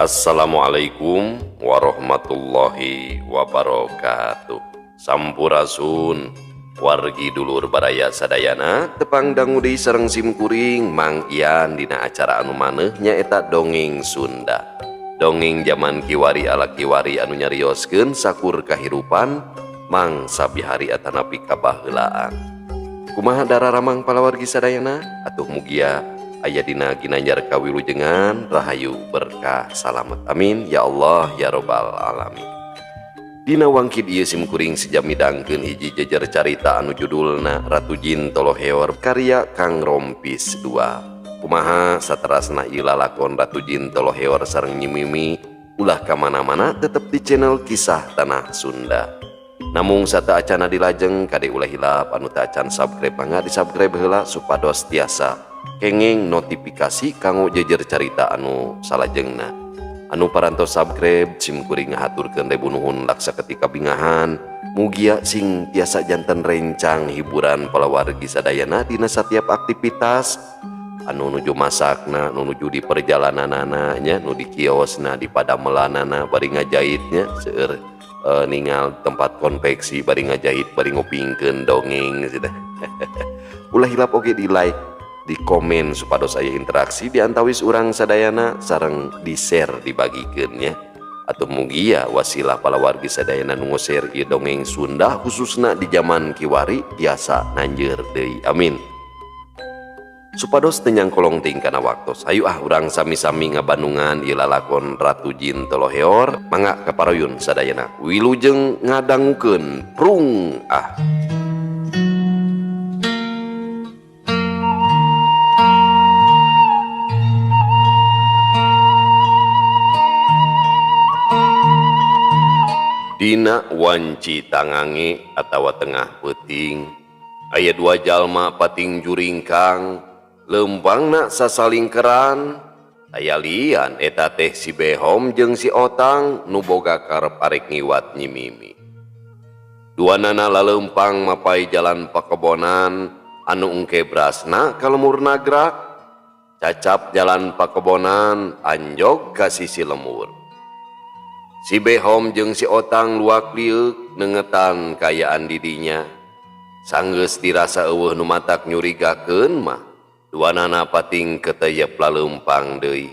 Assalamualaikum warahmatullahi wabarakatuh. Sampurasun wargi dulur baraya sadayana, tepang dangu deui sareng simkuring Mang Ian dina acara anu maneuh nyaeta Dongeng Sunda. Dongeng zaman kiwari ala kiwari anu nyarioskeun sakur kahirupan mangsa bihari atanapi kabaheulaan. Kumaha dararamang palawargi sadayana? Atuh mugia aya dina ginanjar kawilujengan, rahayu, berkah, salamet. Amin ya Allah ya robbal alamin. Dina wangkid ieu simkuring seja midangkeun hiji jejer carita anu judulna Ratu Jin Toloheor karya Kang Rompis 2. Kumaha saterasna ieu lalakon Ratu Jin Toloheor sareng Nyi Mimi? Ulah ka mana-mana, tetep di channel Kisah Tanah Sunda. Namung sateuacana dilajeng, kade ulah hilap anu teu acan subscribe, mangga di subscribe heula supados tiasa kenging notifikasi kanggo jejer carita anu salajengna. Anu parantos subscribe, simkuring ngahaturkeun ribu nuhun laksa ketika bingahan. Mugia sing tiasa janten rencang hiburan palawargi sadayana dina setiap aktivitas, anu nuju masakna, nu nuju di perjalananana nya, nu di kiosna, di padamelanana bari ngajahitnya, seueur ningal tempat konveksi bari ngajahit bari ngupingkeun dongeng gitu. Ulah hilap oge di like, di komen supados aya interaksi di antawis urang sadayana, sareng di share, dibagikeun nya. Atau mugia wasilah palawargi sadayana nu share ieu dongeng Sunda khususna di zaman kiwari tiasa nanjeur deui, amin. Supados teu nyangkolong teuing kana waktos, ayo ah urang sami-sami ngabandungan ieu lalakon Ratu Jin Toloheor. Mangga kaparuyun sadayana, wilujeng ngadangukeun, prung ah. Dina wanci tangange atawa tengah peuting, aya dua jalma pating juringkang, lempangna sasalingkeran. Aya lian eta teh si Behom jeung si Otang nu boga karep arek ngiwat Nyi Mimi. Duanana lalempang mapai jalan pakebonan anu engke brasna ka lemur nagrak. Cacap jalan pakebonan anjog ka sisi lemur. Si Behom jeung si Otang luak lieuk nengetan kayaan didinya. Sanggeus dirasa eueuh nu matak nyurigakeun mah, duanana pating keteyep lalempang deui.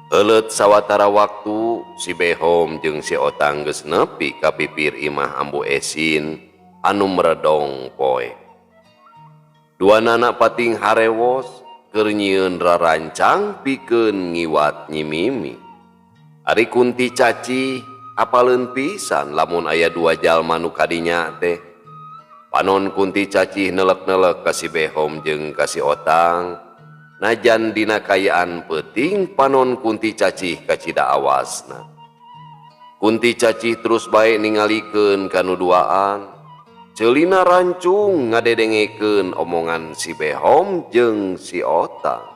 Heuleut sawatara waktu, si Behom jeung si Otang geus nepi ka pipir imah Ambu Esin anu meredong poe. Duanana pating harewos keur nyieun rarancang pikeun ngiwat Nyi Mimi. Ari Kunti Caci apaleun pisan lamun aya dua jalma nu kadinya teh. Panon Kunti Cacih nelek-nelek ka si Behom jeung ka si Otang. Najan dina kayaan peuting, panon Kunti Cacih kacida awasna. Kunti Cacih terus bae ningalikeun ka nu duaan. Ceulina rancung ngadedengekeun omongan si Behom jeung si Otang.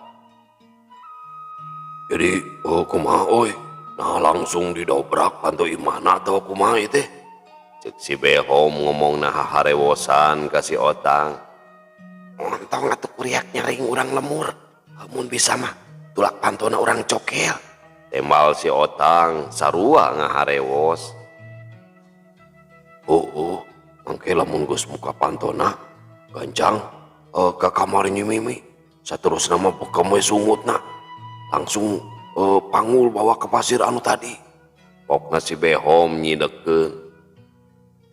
Jadi, oh, kumaha euy? Nah, langsung didobrak panto imahna atau kumaha ieu teh? Cek si Behom ngomong nah harewosan ka si Otang. Ontong atuh kuriak nyaring urang lemur. Mun bisa mah tulak pantona urang cokel. Tembal si Otang sarua ngaharewos. Oh, oh, mangke lamun geus muka pantona gancang ka kamar Nyi Mimi. Saterusna mah bekem we sungutna. Langsung panggul bawa ke pasir anu tadi. Pokna si Behom nyidekeun.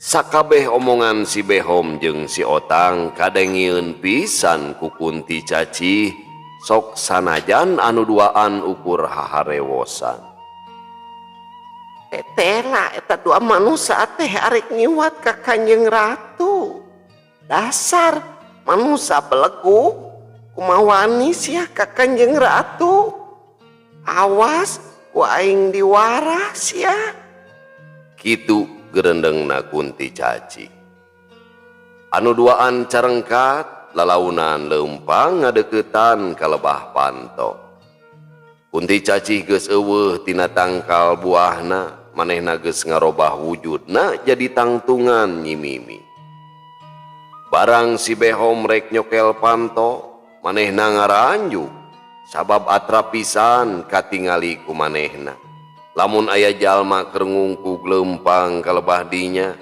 Sakabeh omongan si Behom jeung si Otang kadengieun pisan ku Kunti Cacih, sok sanajan anu duaan ukur haharewosan. Tetela eta dua manusia teh arek ngiwat ka Kanjeng Ratu. Dasar manusia belegu, kumaha wani sia ka Kanjeng Ratu. Awas ku aing diwarah sia. Kitu gerendengna Kunti Caci. Anu duaan carengkat lalaunan leumpang ngadeukeutan ka lebah panto. Kunti Cacih geus eueuh tina tangkal buahna, manehna geus ngarobah wujudna jadi tangtungan Nyi Mimi. Barang si Behom rek nyokel panto, manehna ngaranjuk. Sabab atrap pisan katingali ku manehna. Lamun aya jalma keur ngungkug leumpang ka lebah dinya.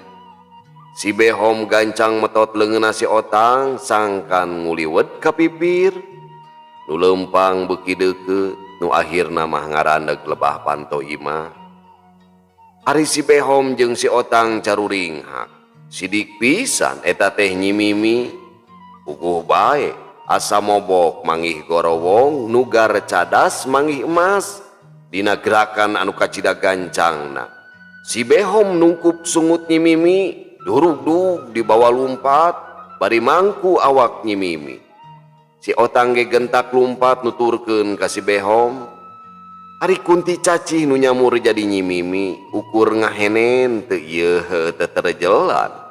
Si Behom gancang metot leungeunna si Otang sangkan nguliwet ka pipir. Nu leumpang beuki deukeut, nu akhirna mah ngarandeg lebah panto imah. Ari si Behom jeung si Otang caruringhak. Sidik pisan eta teh Nyi Mimi. Puguh bae asa mobok manggih gorowong nugar cadas manggih emas. Dina gerakan anu kacida gancangna. Si Behom nungkup sungut Nyi Mimi, durugdug dibawa lumpat, bari mangku awak Nyi Mimi. Si Otang ge gentak lumpat nuturkeun ka si Behom. Ari Kunti Cacih nu nyamur jadi Nyi Mimi, ukur ngahenen teu ieu teu terjelan.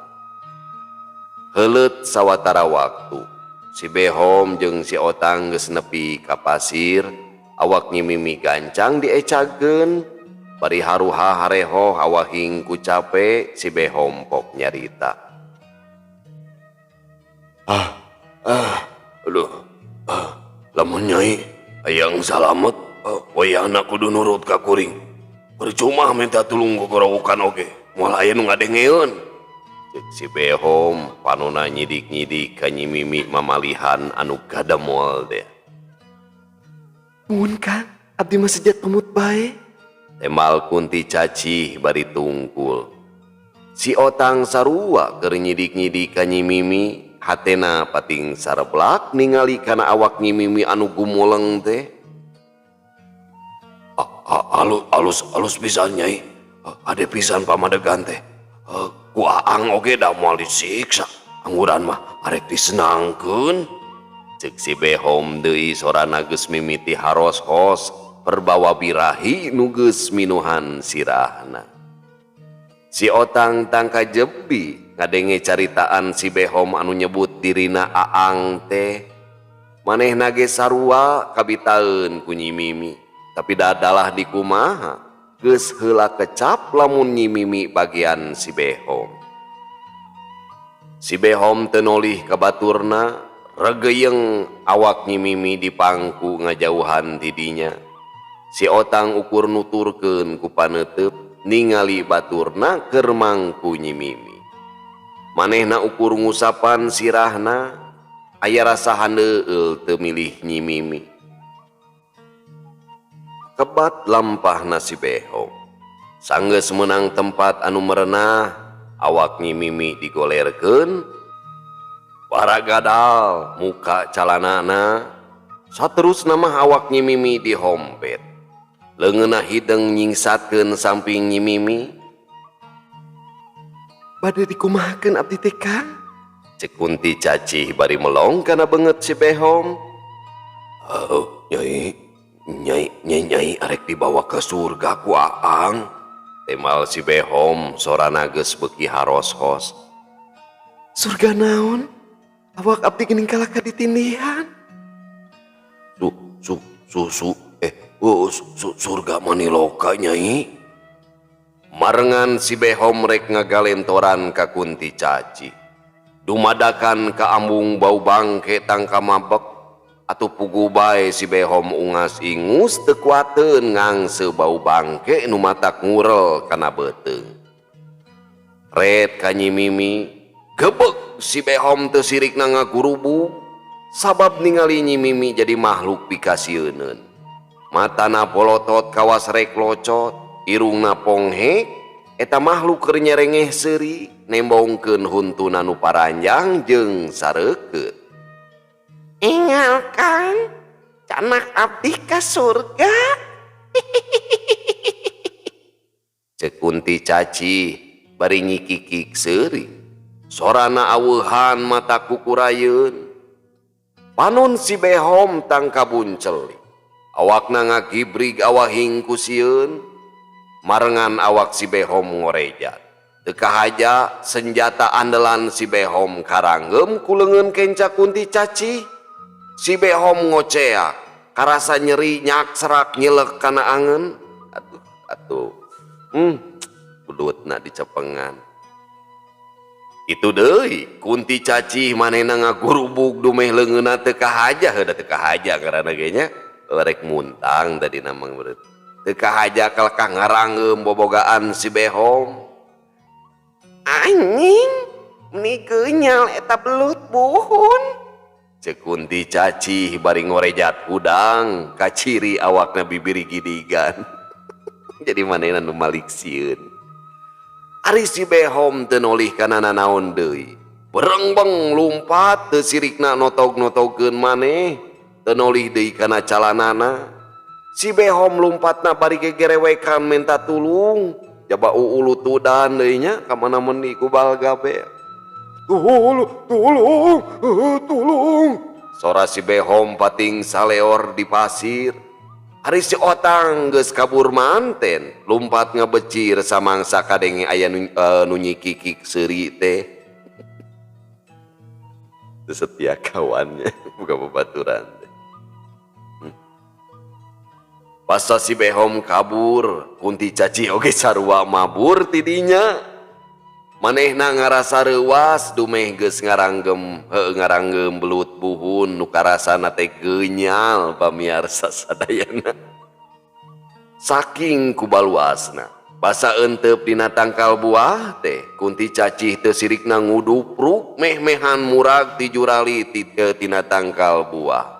Heuleut sawatara waktu, si Behom jeung si Otang geus nepi ka pasir, awak Nyi Mimi gancang diecageun, bari haruha harehoh awahing ku cape, si Behom pok nyarita. Aduh, lamun nyai hayang salamet, wayahna kudu nurut ka kuring. Percuma minta tulung ku gorowokan oge, moal aya nu ngadengeun. Ceuk si Behom panona nyidik-nyidik ka Nyi Mimi mamalihan anu gadamol teh. Mun Kang, abdi mah sejat pemut bae. Temal Kunti Cacih bari tungkul. Si Otang sarua keur nyidik-nyidik ka Nyi Mimi, hatena pating sareblak ningali kana awak Nyi Mimi anu gumuleng teh. Alus pisan nyai. Ade pisan pamadegan teh. Ku Aang oge da moal disiksa. Angguran mah arek disenangkeun. Ceuk si Behom deui sorana geus mimiti haros-hos perbawa birahi nu geus minuhan sirahna. Si Otang tangka jebi ngadenge caritaan si Behom anu nyebut dirina Aang teh. Manehna ge sarua kabitaeun ku Nyi Mimi, tapi dadalah dikumaha geus heula kecap lamun Nyi Mimi bagian si Behom. Si Behom teu nolih ka baturna, regeyeng awak Nyi Mimi dipangku ngajauhan ti dinya. Si Otang ukur nuturkeun ku paneuteub ningali baturna keur mangku Nyi Mimi. Manehna ukur ngusapan sirahna, aya rasa handeueul teu milih Nyi Mimi. Kebat lampahna si Behom. Sanggeus meunang tempat anu merenah, awak Nyi Mimi digolerkeun, baragadal muka calanana, saterusna mah awak Nyi Mimi dihompet. Leungeunna hideung nyingsatkeun samping Nyi Mimi. Bade dikumahakeun abdi teh Kang? Ceuk Kunti Cacih bari melong kana beungeut si Behom. Oh, nyai, nyai, nyai, nyai arek dibawa ke surga ku Aang. Temal si Behom sorana geus beuki haros-hos. Surga naon? Awak abdi geuning kalah ka ditindihan. Su, su, su, su, oh, su, su, surga maniloka nyai. Marengan si Behom rek ngagalentoran ka Kunti Cacih. Dumadakan ka ambung bau bangke tangka mabek. Atuh puguh bae si Behom ungas ingus teu kuateun ngangse bau bangke nu matak ngurel kana beuteung. Ret ka Nyi Mimi, gebek si Behom teu sirikna ngagurubug sabab ningali Nyi Mimi jadi makhluk pikasieuneun. Matana polotot kawas rek locot, irungna ponghek, eta makhluk keur nyerengeh seuri nembongkeun huntuna nu paranjang jeung sareukeut. Ingal Kang, canak abdi ka surga. Ceuk Kunti Cacih bari nyikikik seuri. Sorana aweuhan mata kukurayeun. Panon si Behom tangka buncelik. Awakna ngagibrig awahing ku sieun. Marengan awak si Behom ngorejat. Teu kahaja senjata andalan si Behom karanggem ku leungeun kenca Kunti Cacih. Si Behom ngoceak, karasa nyeri nyakserak nyelek kana angen. Aduh, atuh. Kudutna dicepengan. Itu deui, Kunti Cacih manehna ngagurubug dumeh leungeunna teu kahaja, heuh da teu kahaja ngaranna ge nya. Rek muntang tadi namang beureuh. Teu kahaja kalekah ngaranggeum bobogaan si Behom. Anjing, meni geunyal eta belut buhun. Ceuk Kunti Cacih bari ngorejat hudang kaciri awakna bibiri gidigan. Jadi manehna nu malik sieun. Ari si Behom teu nolih kana nanaon deui. Berengbeng lumpat teu sirikna notog-notogkeun maneh, teu nolih deui kana calanana. Si Behom lumpatna bari gegerewekan minta tulung. Jaba uulutudan deui nya ka mana meuni ku balga be. Tulung, tulung, tulung. Sora si Behom pating saleor di pasir. Ari si Otang geus kabur manten, lumpat ngebecir samangsa kadenge aya nu nyikikik seuri teh. Teu setia kawannya, buka babaturan teh. Basa si Behom kabur, Kunti Cacih oge sarua mabur tidinya. Manehna ngarasa reuwas dumeh geus ngaranggem heuh ngaranggem belut buhun nu karasana teh geunyal pamiarsa sadayana. Saking kubaluasna, basa euteup dina tangkal buah teh, Kunti Cacih teu sirikna ngudupruk meh-mehan murag ti jurali tina tangkal buah.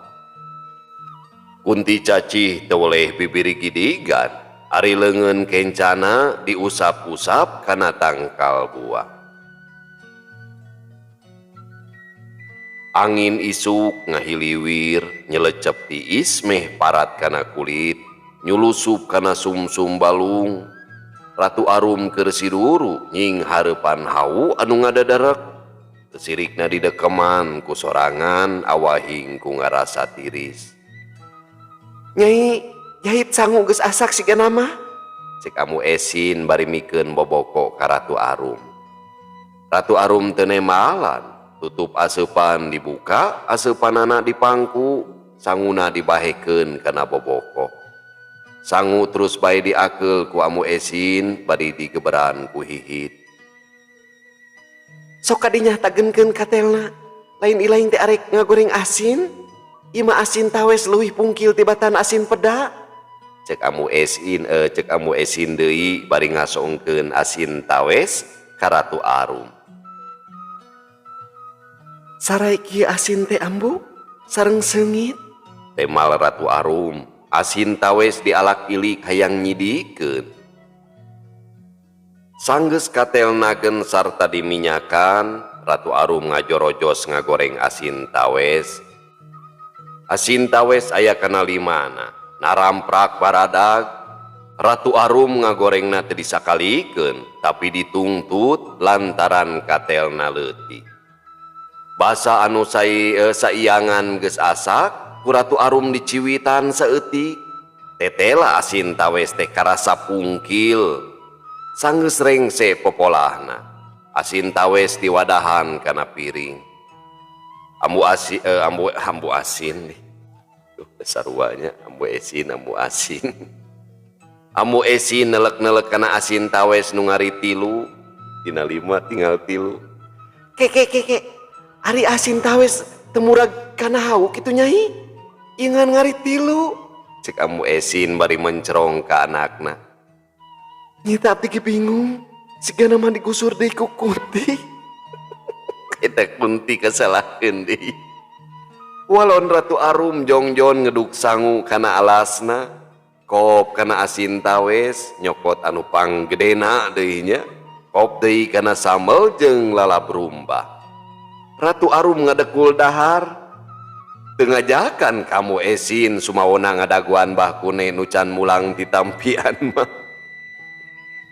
Kunti Cacih teu weleh bibiri gidigan. Ari leungeun kencana diusap-usap kana tangkal buah. Angin isuk ngahiliwir nyelecep tiis meh parat kana kulit, nyulusup kana sumsum balung. Ratu Arum keur siduru nying hareupan hawu anu ngadadarek. Sirikna didekeman ku sorangan awahing ku ngarasa tiris. Nyai, jahit sangu geus asak sigana mah. Cek Amu Esin bari mikeun boboko ka Ratu Arum. Ratu Arum teu nembalan, tutup aseupan dibuka, aseupanana dipangku, sanguna dibahekeun kana boboko. Sangu terus bae diakeul ku Amu Esin bari digeberan ku Hihit. Sok kadinya tagenkeun katelna, lain ilaing teh arek ngagoreng asin. Ieu mah asin tawes leuwih pungkil tibatan asin peda. Cek Amu Esin cek Amu Esin deui bari ngasongkeun asin tawes ka Ratu Arum. Sarai kieu asin teh ambu sareng seungit. Temal Ratu Arum, asin tawes dialak ilik hayang nyidikeun. Sanggeus katelnakeun sarta diminyakan, Ratu Arum ngajorojos ngagoreng asin tawes. Asin tawes aya kana limana, naramprak baradag. Ratu Arum ngagorengna teu disakalikeun, tapi ditungtut lantaran katelna leutik. Basa anu saiangan geus asak, ku Ratu Arum diciwitan saeutik. Tetela asin tawes teh karasa pungkil. Sanggeus rengse popolahna. Asin tawes diwadahan kana piring. Ambu ambu, ambu asin nih. Duh, saruanya ambu esin, ambu asin. Ambu esin nelek-nelek kana asin tawes nu ngari tilu. Dina 5 tinggal 3. Ke, ke, ke, ke. Ari asin tawes temurag kana hawu kitu nyai. Ingan ngari 3. Cek Ambu Esin bari mencerong ka anakna. Nyita abdi ge bingung. Sigana mah digusur deui ku Kunti. Eta Kunti kasalahkeun deui. Walon Ratu Arum jongjon ngeduk sangu kana alasna, kop kana asin tawes, nyokot anu panggedena deui nya, kop deui kana sambel jeung lalab rumbah. Ratu Arum ngadekul dahar. Teu ngajakan kamu Esin sumawona ngadaguan Bah Kune nu can mulang ditampian mah.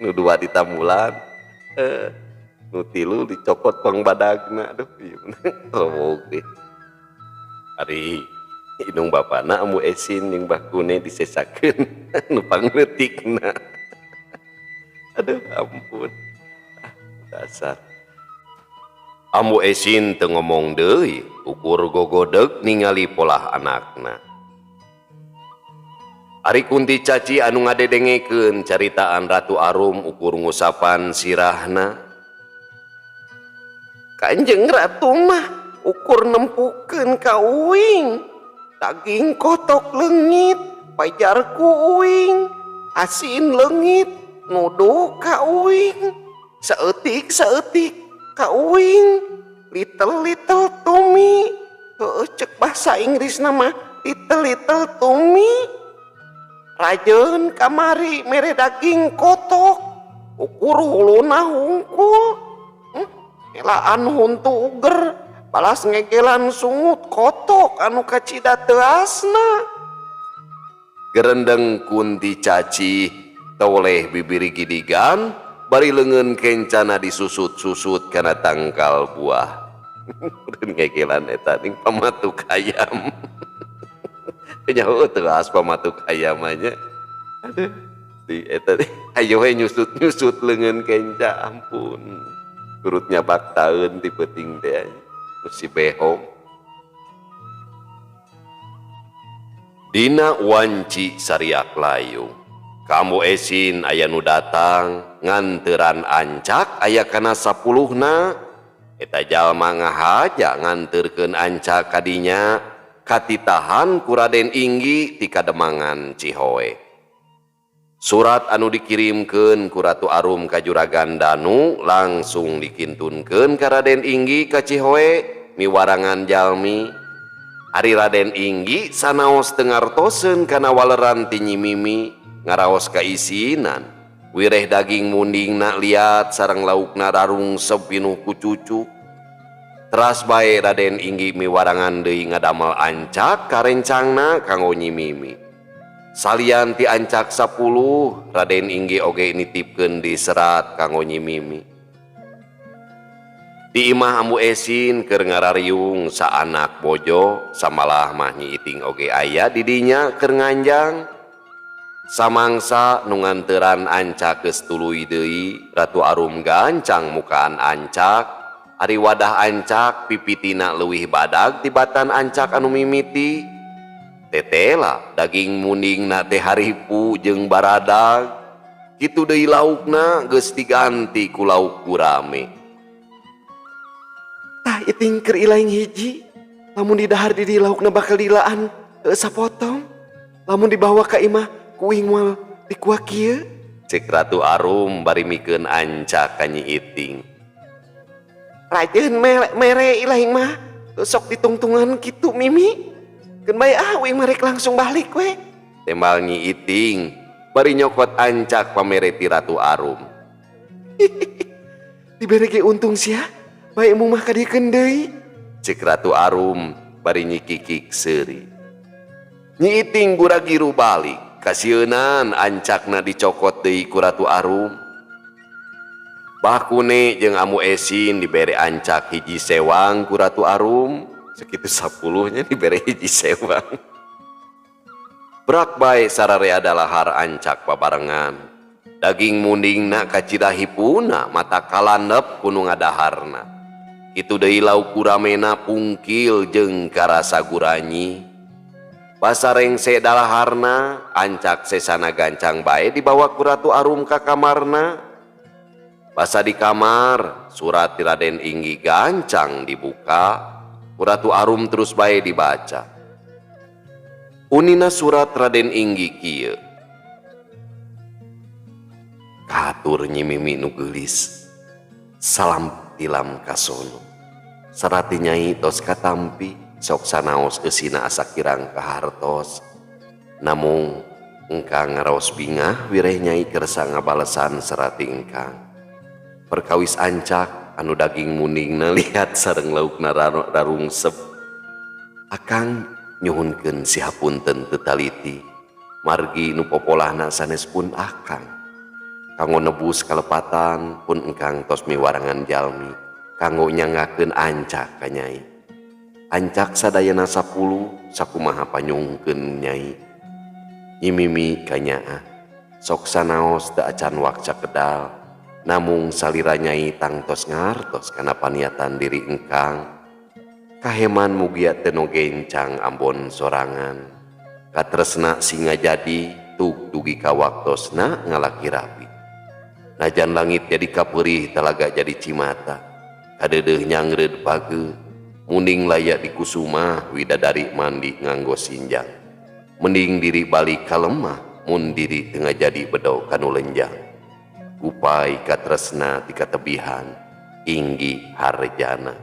Nu 2 ditamulan, nu 3 dicokot pangbadagna. Aduh, ieu mah rewog deh. Ari indung bapana Ambu Esin jeung Bah Kune disesakeun nu pangleutikna. Aduh, ampun. Ah, dasar. Ambu Esin teu ngomong deui, ukur gogodeg ningali polah anakna. Ari Kunti Caci anu ngadedengekeun caritaan Ratu Arum ukur ngusapan sirahna. Kanjeng Ratu mah ukur nempukeun ka uing. Daging kotok leungit pajar ku uing, asin leungit nuduh ka uing, saeutik saeutik ka uing, little little to me. Heueuh cek bahasa Inggrisna mah little little to me. Rajeun kamari mere daging kotok, ukur huluna hungkul. Ngelaan huntu uger, balas ngegelan sungut kotok anu kacida teuasna. Gerendeng kunti caci toleh bibiri gidigan bari leungeun kencana disusut-susut kana tangkal buah. Ngegelan eta ning pamatuk ayam. Nyaho teuas pamatuk ayam nya. Aduh, di eta teh ayo we nyusut-nyusut leungeun kenca, ampun. Perutnya baktaeun ti peuting teh si behong. Dina wanci sariak layung. Kamu esin aya nu datang nganteran ancak aya kana 10na. Eta jalma ngahaja nganterkeun ancak kadinya katitahan ku Raden Inggi ti Kademangan Cihoe. Surat anu dikirimkeun ku Ratu Arum ka Juragan Danu langsung dikintunkeun ka Raden Inggi ka Cihoe miwarangan jalmi. Ari Raden Inggi sanaos teu ngartoseun kana waleran ti Nyi Mimi ngaraos kaisinan. Wireh daging mundingna liat sareng laukna rarungsep pinuh ku cucu. Teras bae Raden Inggi miwarangan deui ngadamel ancak karencangna kanggo Nyi Mimi. Salian ti ancak 10, Raden Inggi oge nitipkeun di serat kanggo Nyi Mimi. Di imah Ambu Esin keur ngarariung saanak bojo, samalah mah Nyi Iting oge aya di dinya keur nganjang. Samangsa nu nganteran ancak geus tuluy deui, Ratu Arum gancang mukaan ancak. Ari wadah ancak pipitina leuwih badag tibatan ancak anu mimiti. Tetela daging mundingna teh haripu jeung baradag. Kitu deui laukna geus diganti ku lauk gurame. Tah iting keur ilaing hiji, lamun didahar di dieu laukna bakal dilaan sapotong. Lamun dibawa ka imah kuing moal dikuak kieu. Cek Ratu Arum bari mikeun ancak ka Nyi Iting. Rajeun mere ilaing mah sok ditungtungan kitu Mimi. Keun bae ah uing mah rek langsung balik we. Tembal Nyi Iting bari nyokot ancak pamere ti Ratu Arum. Dibere ge untung sia, bae mung mah kadiekeun deui. Cek Ratu Arum bari nyikikik seuri. Nyi Iting gura-giru balik, kasieunan ancakna dicokot deui ku Ratu Arum. Bakune jeung Amu Esin dibere ancak hiji sewang ku Ratu Arum, sekitu 10-nya dibere hiji sewang. Brak bae sararea dalahar ancak babarengan. Daging mundingna kacida hipuna mata kalandep ku nu ngadaharna. Kitu deui lauk guramena pungkil jeung karasa guranyi. Basa rengse dalaharna, ancak sesana gancang bae dibawa ku Ratu Arum ka kamarna. Basa di kamar, surat ti Raden Inggi gancang dibuka, ku Ratu Arum terus bae dibaca. Unina surat Raden Inggi kieu. Katur Nyi Mimi nu geulis, salam tilam kasono. Sarati nyai tos katampi, sok sanaos eusina asa kirang kahartos. Namung engkang ngaraos bingah wireh nyai kersa ngabalesan serati engkang. Perkawis ancak anu daging muningna lihat sareng laukna rarungsep. Akang nyuhunkeun sihapunten teu taliti, margi nu popolahna sanes pun akang. Kanggo nebus kalepatan pun engkang tos miwarangan jalmi kanggo nyangakeun ancak ka nyai. Ancak sadayana 10 sakumaha panyungkeun nyai. Nyi Mimi kanyaah sok sanaos teu acan wakca kedal, namung salira nyai tangtos ngartos kana paniatan diri engkang. Kaheman mugia teu nu gencang ambon sorangan. Katresna singa jadi tug dugi ka waktosna ngalaki rapi. Najan langit jadi kapeurih talaga jadi cimata. Kadeudeuh nyangreud page. Munding layak dikusuma widadari mandi nganggo sinjang. Mending diri balik ka lemah mun diri teu ngajadi bedog kanu lenjang. Kupai katresna ti katebihan Inggi Harjana.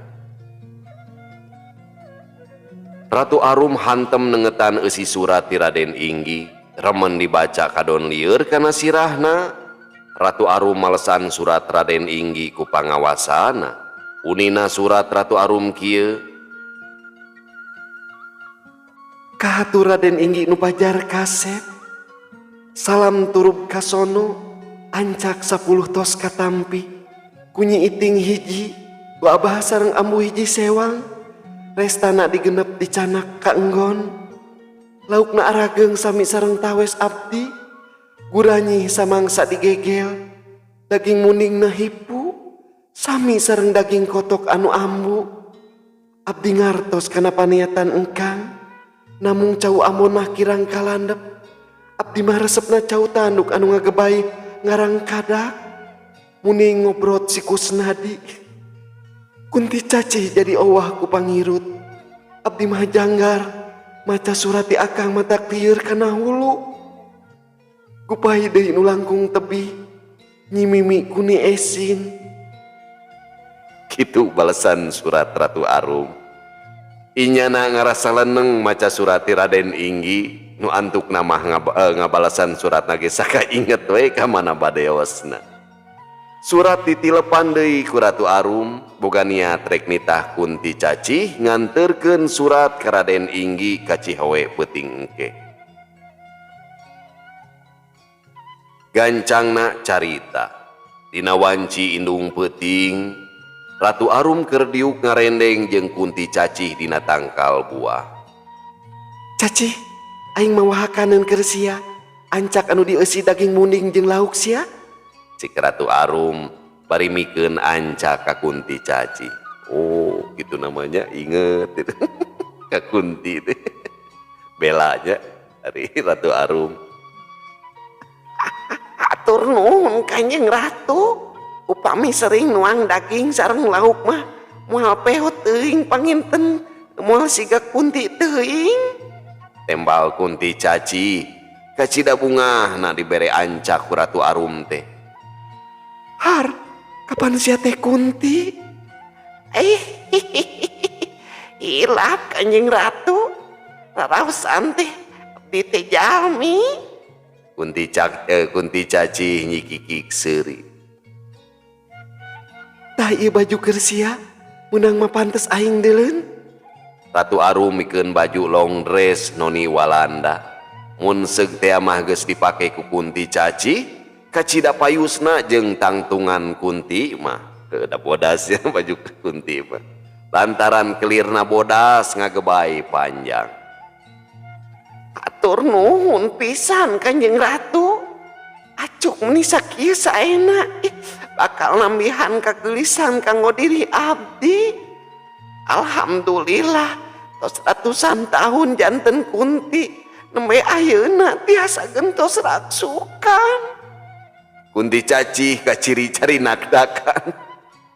Ratu Arum hantem nengetan eusi surat ti Raden Inggi, remen dibaca kadon lieur kana sirahna. Ratu Arum malesan surat Raden Inggi ku pangawasana. Unina surat Ratu Arum kieu. Kahatur Raden Inggi nu pajar kasep. Salam turub kasono, ancak 10 tos katampi. Kunyi iting hiji, ku abah sareng ambu hiji sewang. Restana digenep dicanak ka enggon. Laukna arageung sami sareng tawes abdi. Guranyi samangsa digegel. Daging muningna hipu, sami sareng daging kotok anu ambu. Abdi ngartos kana paniatan engkang. Namung cau amonah kirang kalandep. Abdi mah resepna cau tanduk anu ngagebay ngarang kadak. Muning ngobrot si Kusnadi. Kunti cacih jadi owah ku pangirut. Abdi mah janggar maca surat di akang mata lieur kana hulu. Gupai deui nu langkung tebih nyimimi kuni esin. Kitu balesan surat Ratu Arum. Inyana ngarasa leneng maca surat ti Raden Inggi nu antukna mah ngabalasan suratna ge saka inget we ka mana badeosna. Surat ditilepan deui ku Ratu Arum boga niat rek nitah Kunti Cacih nganterkeun surat ka Raden Inggi ka Cihawe peuting engke. Gancangna carita dina wanci indung peuting Ratu Arum keur diuk ngarendeng jeung Kunti Cacih dina tangkal buah. Cacih, aing mawahakaneun keur sia. Ancak anu dieusi daging munding jeung lauk sia. Cik Ratu Arum bari mikeun ancak ka Kunti Cacih. Oh, gitu namanya, inget itu. Ka Kunti teh. Belanya dari Ratu Arum. Atur nuhun Kanjeng Ratu. Upami sering nuang daging sareng lauk mah moal peot teuing panginten, moal siga Kunti teuing. Tembal Kunti Cacih kacida bungahna dibere ancak ku Ratu Arum teh. Har, kapan sia teh Kunti? Hilap Kanjeng Ratu. Raraosan teh abdi teh jalmi. Kunti Cacih nyikikik seuri. Tah ieu baju keur sia, meunang mah pantes aing deuleun. Ratu Arum mikeun baju long dress noni Walanda. Mun seug teh mah geus dipake ku Kunti Cacih, kacida payusna jeung tangtungan Kunti mah. Da bodas ya baju Kunti mah. Lantaran kelirna bodas ngagebay panjang. Atur nuhun pisan Kanjeng Ratu. Acuk meni sakieu saena. Bakal nambihan kageulisan kanggo diri abdi. Alhamdulillah tos ratusan tahun janten Kunti nembe ayeuna tiasa gentos raksukan. Kunti Cacih kaciri-cari nakdakan.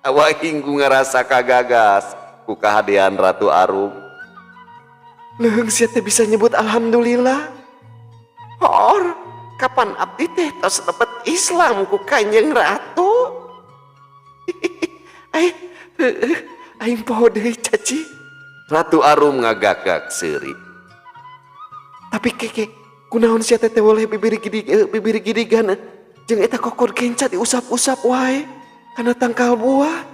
Awak hinggu ngarasa kagagas ku kahadean Ratu Arum. Leung sia teh bisa nyebut alhamdulillah. Hor, kapan abdi teh tos lebet Islam ku Kanjeng Ratu? Aing poho deui Caci. Ratu Arum ngagagak seuri. Tapi keke, kunaon sia teh teh boleh bibir gidi, bibir gidigan jeung eta kokor kenca diusap-usap wae kana tangkal buah.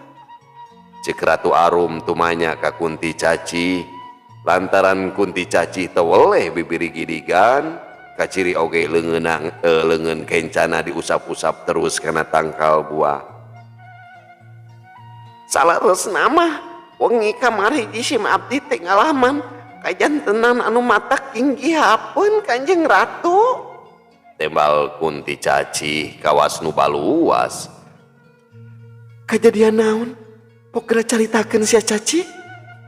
Cek Ratu Arum tumanya ka Kunti Cacih. Lantaran Kunti Cacih teu weleh bibir gidigan, kaciri oge leungeun kencana diusap-usap terus kana tangkal buah. Saleresna mah wengi kamari jisim abdi teh ngalaman kajantenan anu matak tinggihapeun Kanjeng Ratu. Tembal Kunti Cacih kawas nu baluas. Kajadian naon? Pok geura caritakeun sia Caci?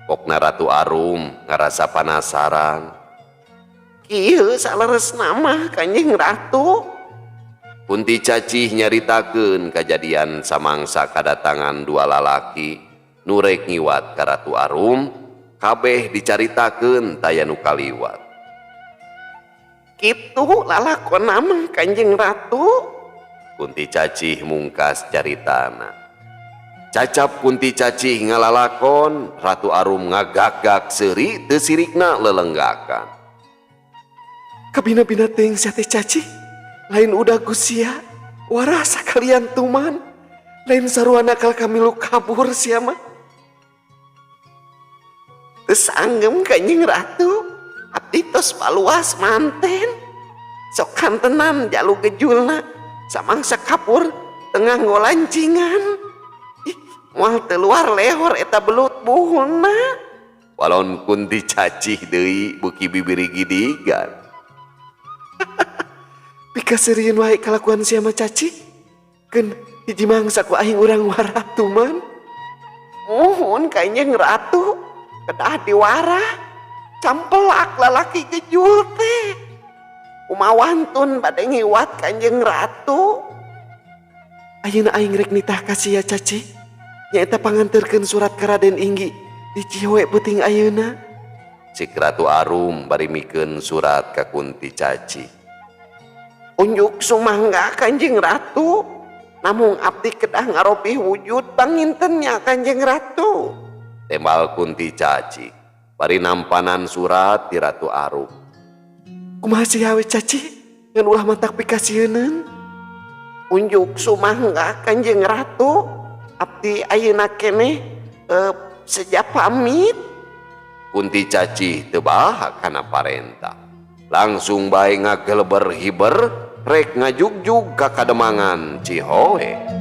Pokna Ratu Arum ngarasa panasaran. Kieu saleresna mah Kanjeng Ratu. Kunti Cacih nyaritakeun kajadian samangsa kadatangan dua lalaki Nu rek ngiwat ka Ratu Arum kabeh dicaritakeun taya nu kaliwat. Kitu lalakonna mah, Kanjeng Ratu. Kunti Cacih mungkas caritana. Cacap Kunti Cacih ngalalakon, Ratu Arum ngagak-gak seuri teu sirikna lelenggakan. Kabina-bina teuing sia teh, Cacih. Lain udah sia, warah sakalian tuman. Lain sarua nakal kamilu kabur sia mah. Teu sanggem, Kanjeng Ratu. Abdi tos paluas manten. Sok kantenan jalu gejulna. Samangsa kapur tengah ngolancingan. Ih, moal teu luar lehor eta belut buhulna. Walon Kunti Cacih deui beuki bibiri gidigan. Pikaseurieun wae kalakuan sia mah, Cacih. Keun hiji mangsa ku aing urang warah tuman. Muhun, Kanjeng Ratu, kedah diwarah. Campelak lalaki gejul teh. Kumaha wantun bade ngiwat Kanjeng Ratu? Ayeuna aing rek nitah ka sia, Cacih. Nyaeta panganterkeun surat ka Raden Inggi di Cihoe peuting ayeuna. Cik Ratu Arum bari mikeun surat ka Kunti Cacih. Unjuk sumangga, Kanjeng Ratu. Namung abdi kedah ngarobih wujud panginten nya, Kanjeng Ratu. Tembal Kunti Cacih bari nampanan surat di Ratu Arum. Kumaha sia we, Cacih? Ngan ulah matak pikasieuneun. Unjuk sumangga, Kanjeng Ratu. Abdi ayeuna keneh seja pamit. Kunti Cacih teu bahak kana parentah. Langsung bae ngageleber hiber rek ngajugjug ka kademangan Cihoe.